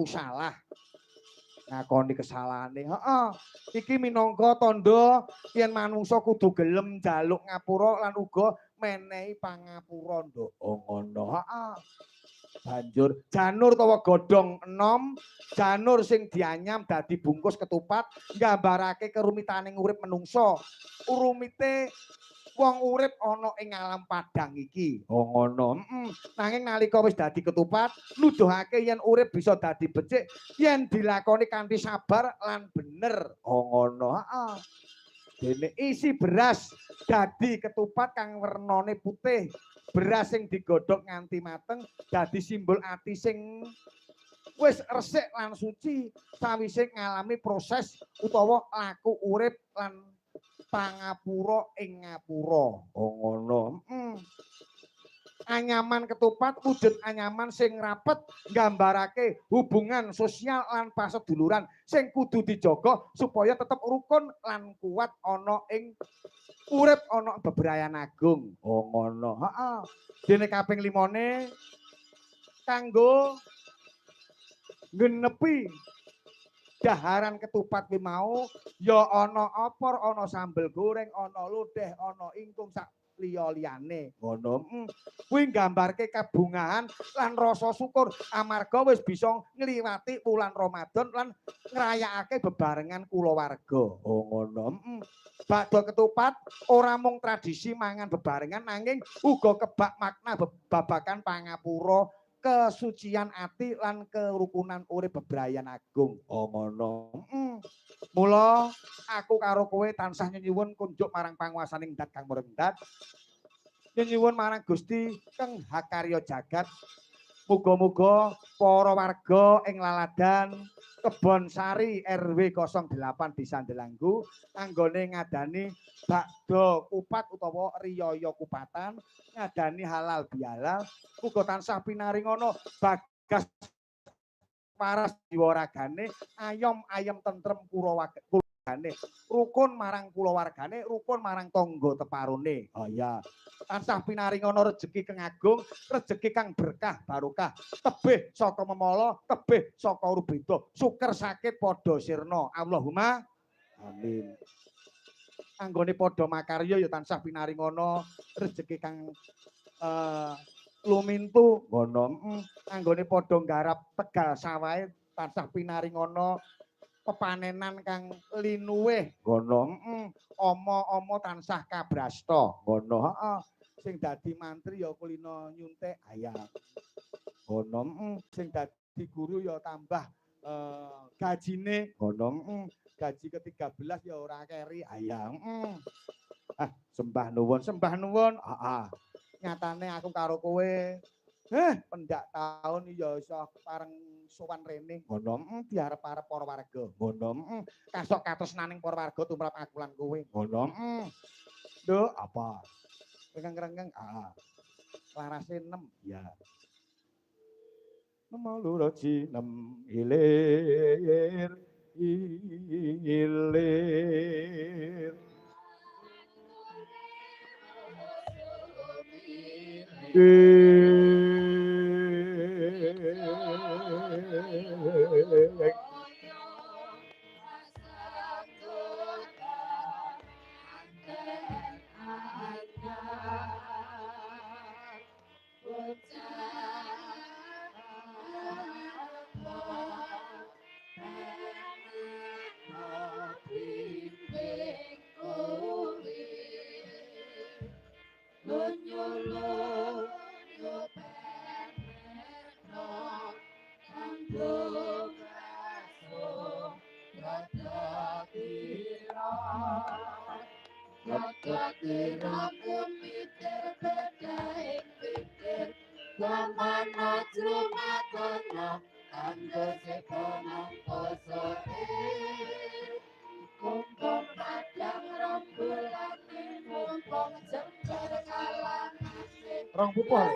ngaku salah. Ngakoni kesalahane. Heeh. Iki minangka tandha yen manungsa kudu gelem njaluk ngapura lan uga menehi pangapura, Nduk. Oh ngono. Heeh. Banjur janur utawa godhong enom, janur sing dianyam dadi bungkus ketupat nggambarake kerumitane urip menungsa. Rumite wong urip ana ing alam padang iki. Oh ngono. Heeh. Nanging nalika wis dadi ketupat, nuduhake yen urip bisa dadi becik yen dilakoni kanthi sabar lan bener. Oh ngono. Heeh. Dene isi beras dadi ketupat kang wernane putih. Beras sing digodhog nganti mateng dadi simbol ati sing wis resik lan suci sawise ngalami proses utawa laku urip lan pangapura ing ngapura. Oh ngono. Heeh. Anyaman ketupat wujud anyaman sing rapet nggambarake hubungan sosial lan paseduluran sing kudu dijaga supaya tetep rukun lan kuat ana ing urip ana bebrayan agung. Oh ngono. Heeh. Dene kaping 5-ne kanggo nggenepi daharan ketupat kuwi mau ya ana opor, ana sambel goreng, ana lodeh, ana ingkung sak liya-liyane. Ngono. Kuwi nggambarke kabungahan lan rasa syukur amarga wis bisa ngliwati wulan Ramadan lan ngrayakake bebarengan kulawarga. Oh ngono. Bakdo ketupat ora mung tradisi mangan bebarengan nanging uga kebak makna babagan pangapura, kesucian ati lan kerukunan urip bebrayan agung. Oh ngono. Mula aku karo kowe tansah nyenyuwun kunjuk marang panguwasaning Dat Kang Murengdat. Nyenyuwun marang Gusti kang hakarya jagat. Muga-muga para warga ing Laladan Kebon Sari RW 08 Desa Delanggu anggone ngadani bakdo kupat utawa riyaya kupatan, ngadani halal bihalal, uga tansah pinaringono bagas waras jiwa ragane, ayom ayem tentrem kulawargane, rukun marang kulawargane, rukun marang tangga teparone. Oh iya, tansah pinaringono rejeki kang agung, rejeki kang berkah barokah, tebih saka memala, tebih saka rubeda, suker sakit padha sirna. Allahumma amin. Anggone padha makarya ya tansah pinaringono rejeki kang lumintu ngono. Anggone padha nggarap tegal sawahe tansah pinaringono pepanenan kang linuwih ngono. Ama-ama tansah kabrasta ngono. Heeh. Sing dadi mantri ya kulino nyuntik ayam ngono. Sing dadi guru ya tambah gajine ngono. Gaji ke-13 ya ora keri ayam. Ah, sembah nuwun, sembah nuwun. Heeh. Nyatane aku karo kowe pendak taun ya iso pareng sowan rene ngono. Diarep-arep para warga ngono. Kasok katresnaning para warga tumrap aku lan kowe ngono. Nduk, apa? Rengeng-rengeng, heeh. Larase 6, ya. Nemu ji 6 ilir ilir. Rong pupuh.